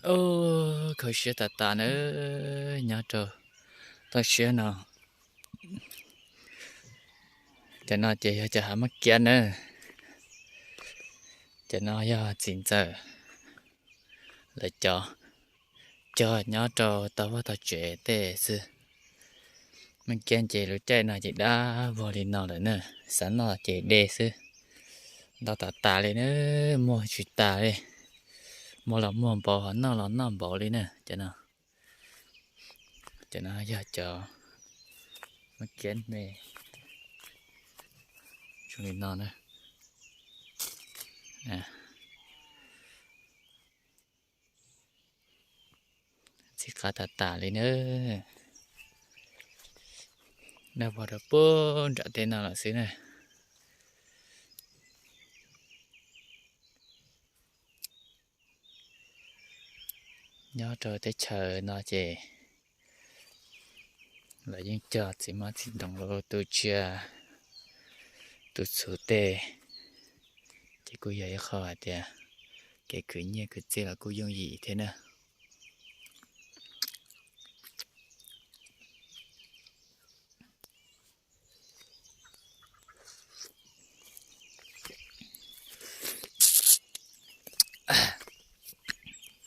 Ub, kho siab tas tas na, nyob rau toj siab no. Cov no ces yog cov hav mab kiab na. Cov no yog txiv ntxawm lawv cov, cog nyob rau tau vaj tau tsev tej xwb. Mab kiab ces lub caij no ces dab vog li no lawm na, xav noj ces de xwb. Ntau tas tas li na, muag tsis tas li. Muag los muag npaum, noj los noj npaum li na. Cov no, cov no yog cov mab kiab me, zoo li no na. Ntxim qab tas tas li na. Dab vog rau puag nram tej no lawm xwb na. Nyob rau teb chaws no ces lawv yeej cog txiv hmab txiv ntoo los tu tsiaj tu txhu tej, ces kuj yog ib qho hais tias kev khwv nyiaj khwv txiaj los kuj yooj yim thiab na.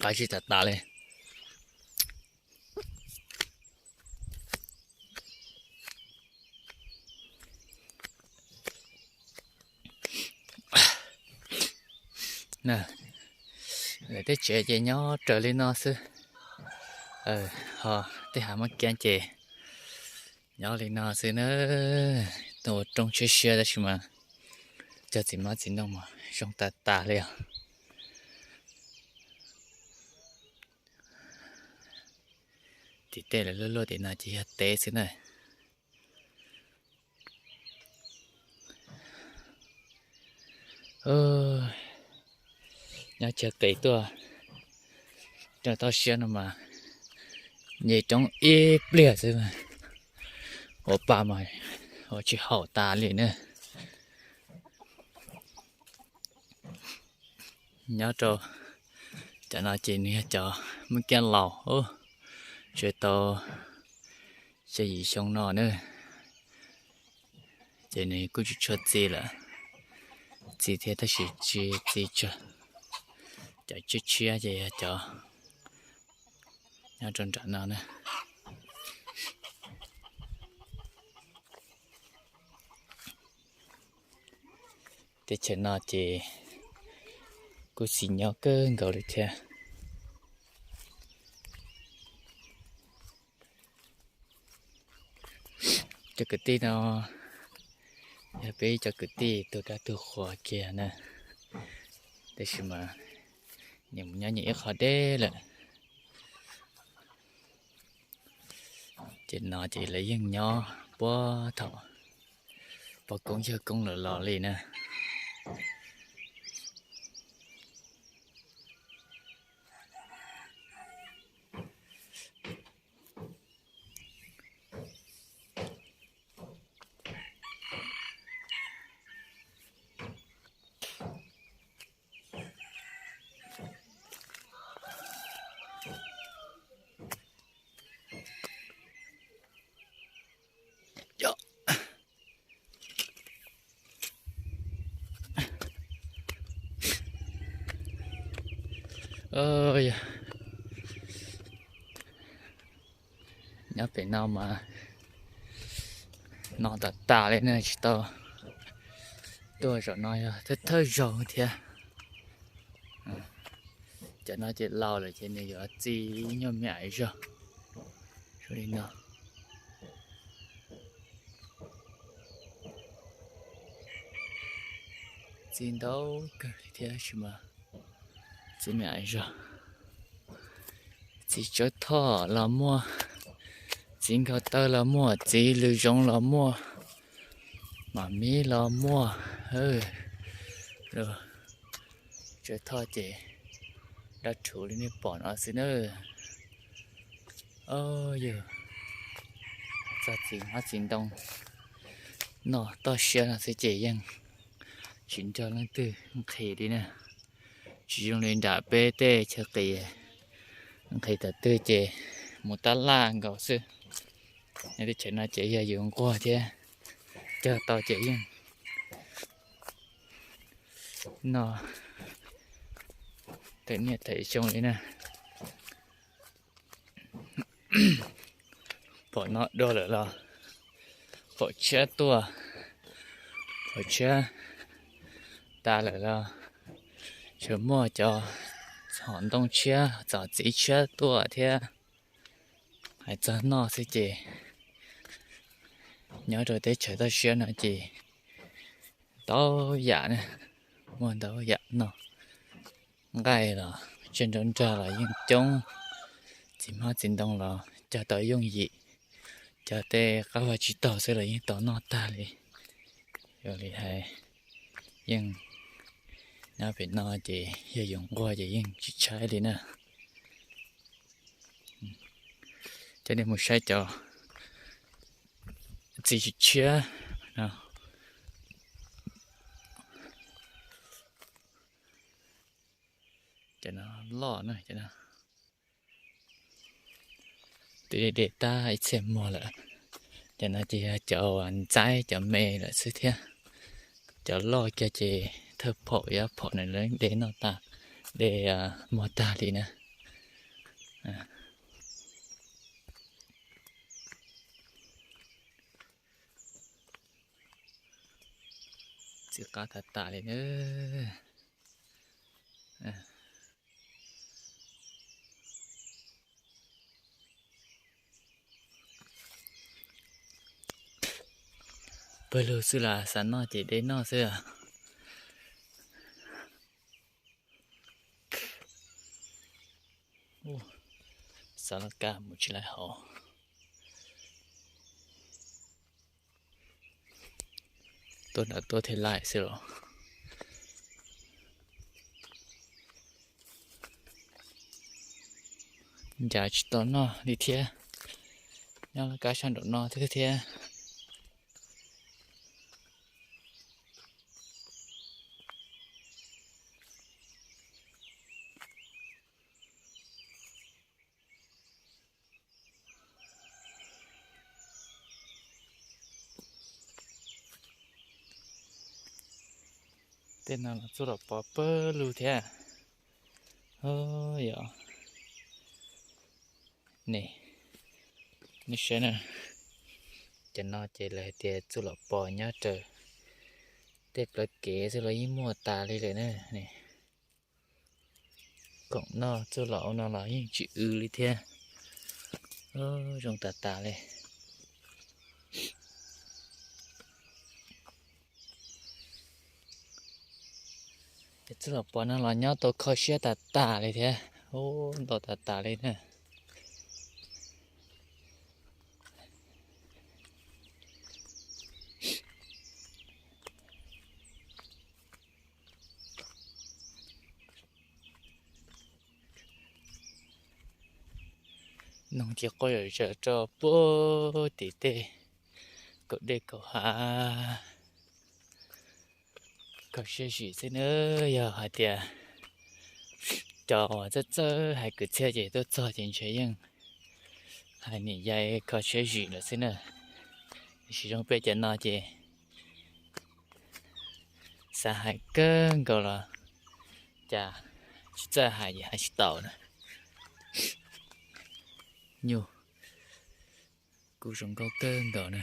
Qab zib tas tas li. Lawv tej tsev ces nyob raws li no xwb, ho tej hav mab kiab ces nyob li no xwb na. Ua roob tshiab siab tab sis mas cog txiv hmab txiv ntoo mas zoo tas tas li os. Tim tej lawv luaj luaj tim no ces yog teb xwb na. Nyob chaw qis tuaj rau toj siab no mas nce roob ib pliag xwb, ua pa mas ua tsis haum tas li na. Nyob rau cov no ces nws yog cov mab kiab laus, tsawg tau xya yim xyoo no na, ces nws kuj tsis tshua txi lawm. Txi thiab tab sis tsis txi tsawg. Cov tshiab tshiab ces yog cov nyob rau nram no na. Teb chaws no ces kuj xis nyob kawg nkaus li thiab. Cov kwv tij no yog peb cov kwv tij tug dab tug qhuas kiag na, tab sis mas nws mus nyob nyias ib qho deb lawm. Ces no ces lawv yeej nyob puag thaum pog koob yawg koob lawm los li na. Nyob pem no mas no tas tas li na, tsis tau tuaj zaum no yog thawj thawj zaug thiab. Cov no ces laus lawm ces nws yuav txi nyuag me aiv zog li no. Txi ntau kawg li thiab sis mas txi me aiv zog. Txiv tsawb thoj los muaj, txiv nkhaus taw los muaj, txiv lws zoov los muaj, mam mib los muaj. Tsawb thoj ces dab rhuv li nej pom no xwb na. Yog txog txiv hmab txiv ntoo noj toj siab no xwb ces yeej tsis nrog leej twg nqhis li na. Tsis zoo li nram peb tej chaw qis Nqhis thaum twg ces mus tab laj nkaus xwb. Nyob teb chaws no ces yog yus nquag thiab cog tau ces yeej noj tau niaj tais xyoo li na. Phom no dua lawm los phom tshiab tuaj, phom tshiab tas lawm los tseem muaj cov hom ntoo tshiab txom txiv tshiab tuaj thiab. Hais txog noj xwb ces nyob rau teb chaws toj siab no ces ntau yam na, muaj ntau yam noj. Nqaij los tsiaj nruab nrag los yeej coob, txiv hmab txiv ntoo los cog tau yooj yim, cog tej qab vaj tsib taug xwb los yeej tau noj tag li. Yog li hais yeej nyob pem no ces yog yus nquag ces yeej tsis tshaib li na. Coj nej mus saib cov txiv tshiab no. Cov no loj na, cov no twb de tag ib txhia muag lawm. Cov no ces yog cov ntxaib cov me lawm xwb thiab. Cov loj kiag ces thawj phom yav phom nws lawv de noj tag, de muag tag li na. Txiv qab tas tas li na. Pawg lug xwb las xav noj ces de noj xwb. Xav laj kab mus tsis laj hauv. Tuaj nram tuaj thiaj laj xwb los. Ncav tsis tau noj li thiab. Nyob laj kab sab nraum no thiab thiab. Tej no los txuj lom pov pawg lug thiab. Yog ne, nej saib na, cov no ces lawv hais tias txuj lom pov nyob raws tej plawv kev xwb los yeej muaj tas li lawm na. Koom noj txuj lom ua no los yeej tsis w li thiab. Zoo tas tas li. Ces txuj lom pov no los nyob tau kho siab tas tas li thiab. Ub, ntau tas tas li na. Noog ces quaj zom zaws rau puag tim tej kaum dej kaum hav. Kho siab zim xwb na, yog hais tias cov uas txawj txawj hais kwv txhiaj ces tuaj txog ces ntshe yeej hais nim yai kho siab zim lawm xwb na. Tiam sis zoo peb cov no ces xav hais kawg nkaus los cas tsis txawj hais ces hais tsis tau na. Nyuj kuj zoo nkauj kawg nkaus na.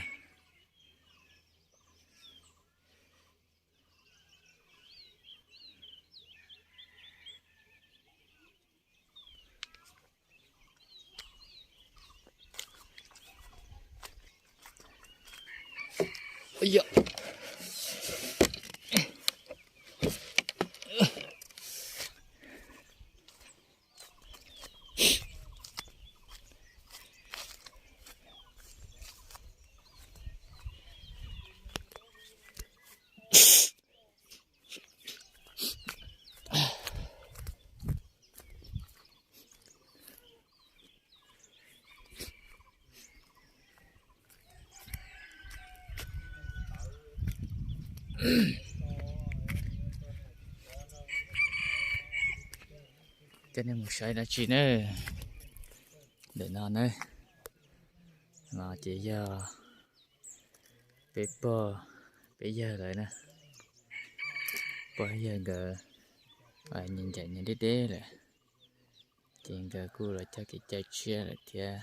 Coj nej mus saib dab tsi na. Ntawm no na, no ces yog peb pog peb yawg lawm na. Pog yawg nkawd ncaim nyias deb deb lawm, ces nkawd kuj los cog kev cai tshiab lawm thiab.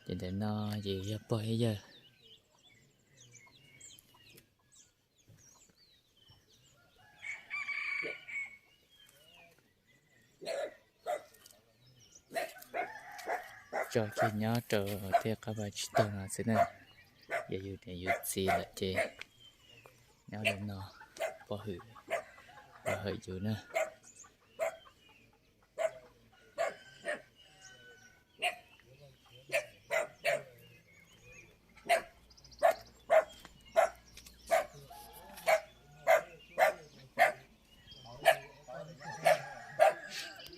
Ces ntawm no ces yog pog thiab yawg. Tso kiag nyob rau tej qab vaj tsib taug no xwb na. Yog yus niam yus txiv lawm ces nyob rau no pov hwm, pov hwm yus na.